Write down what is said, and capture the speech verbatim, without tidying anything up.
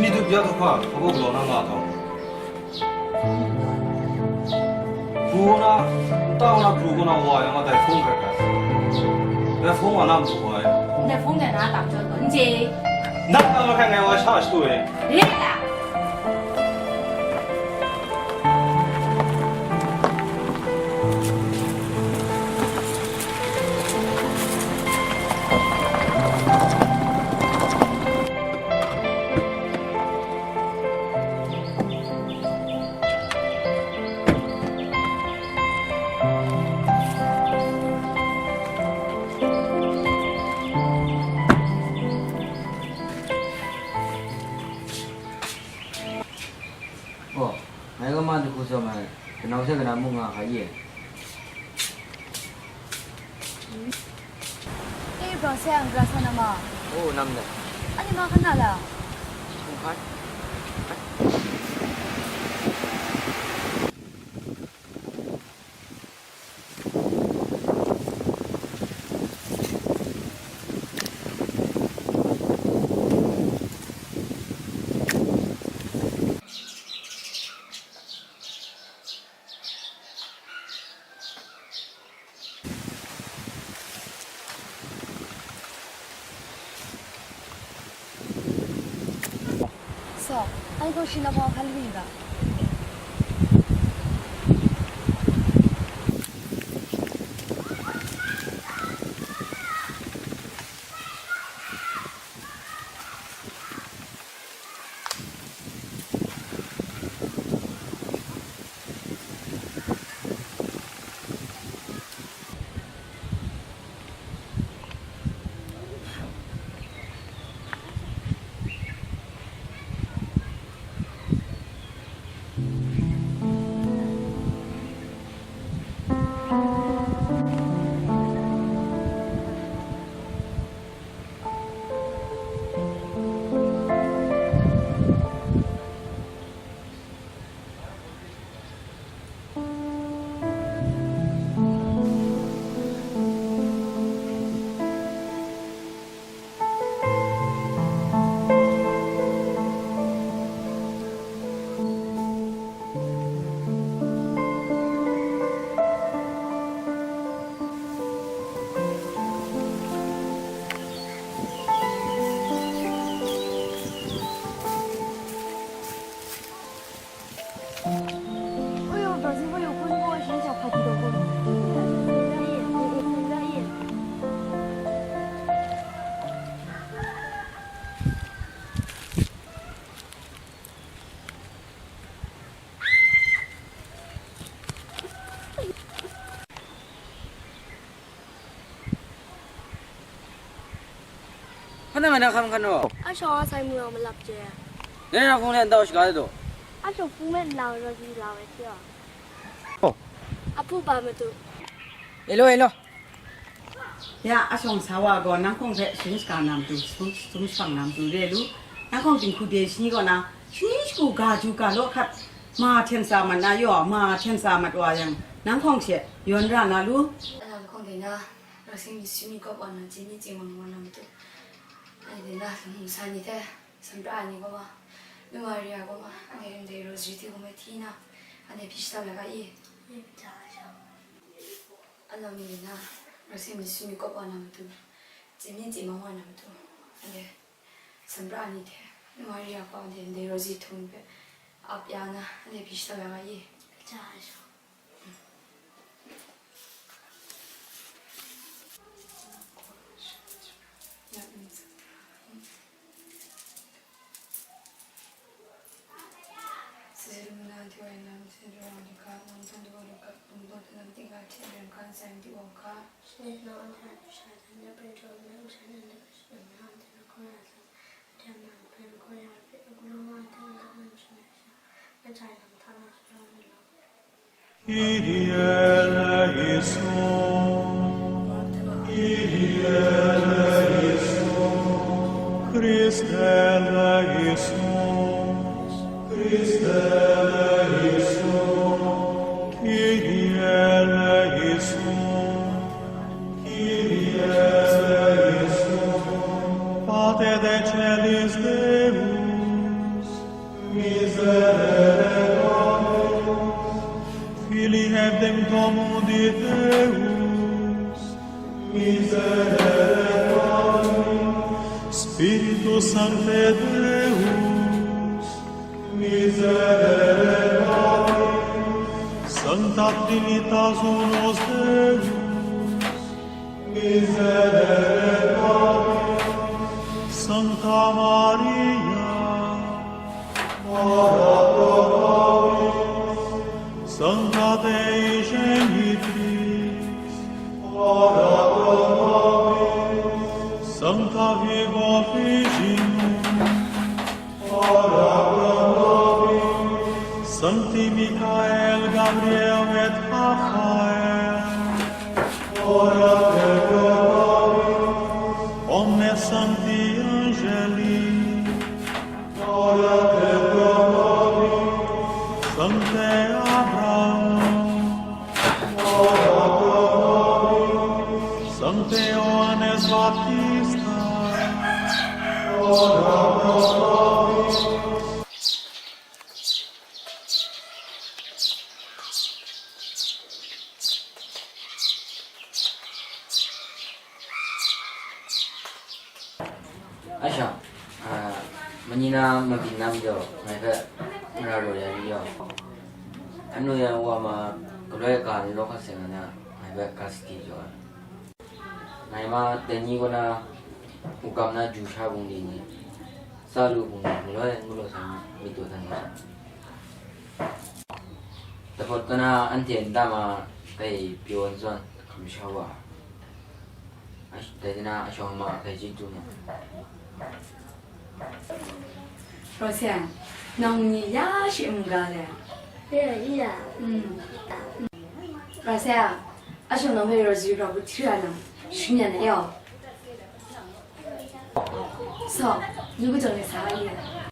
Ni tu bya tu hpa, hpa bok law na nga tau. Hpu kaw na, nta kaw na, pru kaw na wa yang a, dai hpung hkrai hkrai. Dai hpung wa na matu wa ai. Ndai hpung de na tam jaw gaw, n chye. Nta na mahkrai ngai wa sha shatu e. Re a? Oh, ngai kaw ma jahku tsawm ai, kanau hte kana mung nga hkai ye. E, bra se ang gra sa na ma? Oh, nang dai. Ani ma hkan na la? Hkan. So, ai gaw shi na baw hkan lu ga. Hpa na nga na hkam hkan o? A shawng a sai mu yang malap je. Ngai na hpung hte n tau shaga de daw. A shawng hpung me nlang raw di la we hte a. Oh. A hpu ba matu. Elo, elo. Ya, a shawng sa wa gaw, nang hkawng hpe sum shaga na matu, sum, sum shapang na matu re lu. Nang hkawng jinghku de shani kaw na, shani shagu ga ju ga law hkat, ma hten sa mat na yaw, ma hten sa mat wa yang, nang hkawng she yawn ra na lu. Alam hkawng de na, Rau sing myit sumi kawp wa na, chye myi chye mang wa na matu. Anhte na, lung hkum sa ni hte, Sempra ai ni kaw ma, Nu Maria kaw ma, anhte ndai rosary hte hkum ai hti na, anhte hpyi shatau ya ga i? Alam mi na, rau sing myit sumi kawp wa na matu, chye myi chye mang wa na matu, anhte Sempra ai ni hte, Nu Maria kaw, anhte ndai rosary htum hpe ap ya na, anhte hpyi shatau ya ga i? Kyrie eleison, Kyrie eleison, Christe eleison, Christe eleison, Kyrie eleison, Kyrie eleison, Pater dei caelis Deus, Sanctum Deus, miserere nobis. Spiritus Sancte Deus, miserere nobis. Sancta Trinitas unus Deus, miserere nobis. Sancta Maria, ora pro nobis. Sancta Dei Genitrix, ora pro nobis. Sancta Virgo Virginum, ora pro nobis. Sancti Michael, Gabriel et Raphael, ora pro nobis. Omnes Sancti Angeli, ora pro nobis. Sancte Abraham, ora pro nobis. Sancte Johannes Baptista, ora pro nobis. A shang, a, mani na mabyin na majaw, ngai hpe mara raw ya ri yaw. Anu yan wa ma, galoi ga ni law hkat seng na, ngai hpe ga sadi jaw ai. Ngai ma, dai ni kaw na, hkungkam na ju sha bungli ni, sa lu bungli, galoi ngu law sai, myit daw dan ga. Dahpawt kaw na anhte nta ma, kai pyaw n zawn, hkam sha wa. Ash-, dai na ashawng ma kai chyeju na. Rosia, nang ni ya shi n ga le? Ya, ya. Mm. Rosia, ashawng nang hpe rosary grau bu hti ra nang, shing yan na yaw. So, nu ku jong ni sa ya.